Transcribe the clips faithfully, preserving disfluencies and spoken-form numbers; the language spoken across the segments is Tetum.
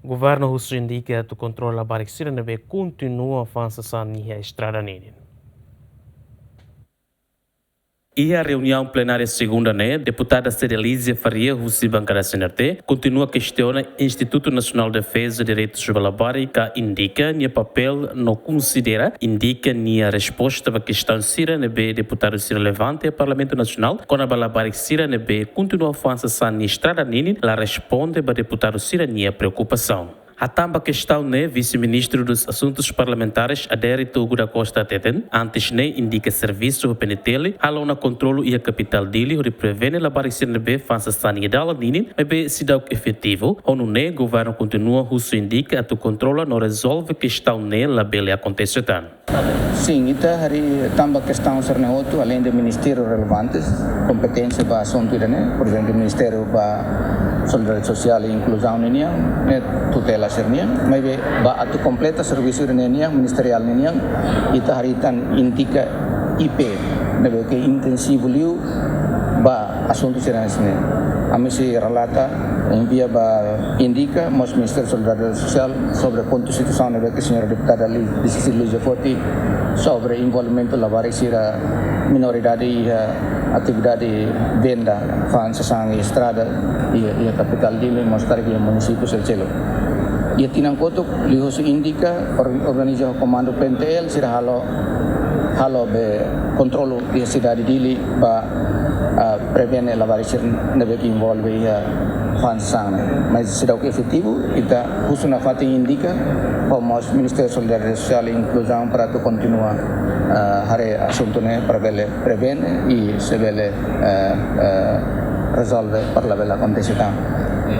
Governu husu INDICA atu kontrola labarik sira ne'ebé kontinua fa'an sasán iha estrada ninin. Iha reuniaun plenária segunda ne'e, deputada Cedelizia Faria husi bankada C N R T kontinua kestiona Instituto Nacional de Defesa de Direitos ba Labarik ka INDICA nia papél no konsidera INDICA nia resposta ba kestaun sira ne'ebé deputadu sira levanta iha Parlamentu Nasionál kona-ba labarik sira ne'ebé kontinua fa'an sasán iha estrada ninin la responde ba deputadu sira nia preokupasaun. Hatán ba kestaun ne'e, Vise-Ministru dos Asuntus Parlamentares, Adérito Hugo da Costa hateten, antes ne'e INDICA servisu ho P N T L halo ona kontrolu iha kapitál Dili hodi prevene labarik sira ne'ebé fa'an sasán iha dalan ninin, maibé seidauk efetivu. Ho nune'e, governu kontinua husu INDICA atu kontrola no rezolve kestaun ne'e labele akontese tan. Sin, ita harii tanba kestaun sira-ne'e hotu, aleinde ministériu relevantes, kompeténsia ba asuntu ida-ne'e, por ezemplu, Ministériu ba Solidariedade Sosiál i Inkluzaun ninian, ne'e tutela sira-nian, maibé ba atu kompleta servisu ida-ne'e nian, ministeriál ninian, ita harii tan INDICA I P, ne'ebé ke intensivu liu ba asuntu sira-ne'e. Ami sei relata, envia ba INDICA, mós Ministériu Solidariedade Sosiál, sobre pontu situasaun ne'ebé ke señora deputada Li-, Cecília Lúcia foti, sobre envolvimentu labarik sira minoridade iha atividade venda fa'an sasán iha estrada, iha, iha kapitál Dili, mós karik iha munisípiu seluk-seluk. Iha tinan kotuk, liuhusi INDICA, or-, organiza ho komandu P N T L, sira halo, halo be kontrolu iha sidade Dili ba, ah, prevene labarik sira ne'ebé ke envolve iha fa'an sasán ne'e. Maibé seidauk efetivu, ita husu nafatin INDICA, ho mós Ministériu Solidariedade Sosiál i Inkluzaun para atu kontinua, ah, haree asuntu ne'e para bele prevene i sei bele, ah, ah, rezolve para labele akontese tan.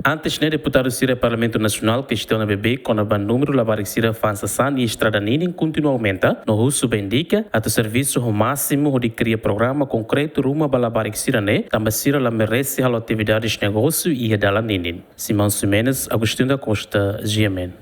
Antes ne'e, deputadu sira Parlamentu Nasionál kestiona beibeik kona-ba númeru labarik sira fa'an sasán iha estrada ninin kontinua aumenta, no husu ba INDICA atu servisu ho másimu hodi kria programa konkretu ruma ba labarik sira-ne'e, tanba sira la merese halo atividades negósiu iha dalan ninin. Simão Ximenes, Agostinho da Costa, G M N.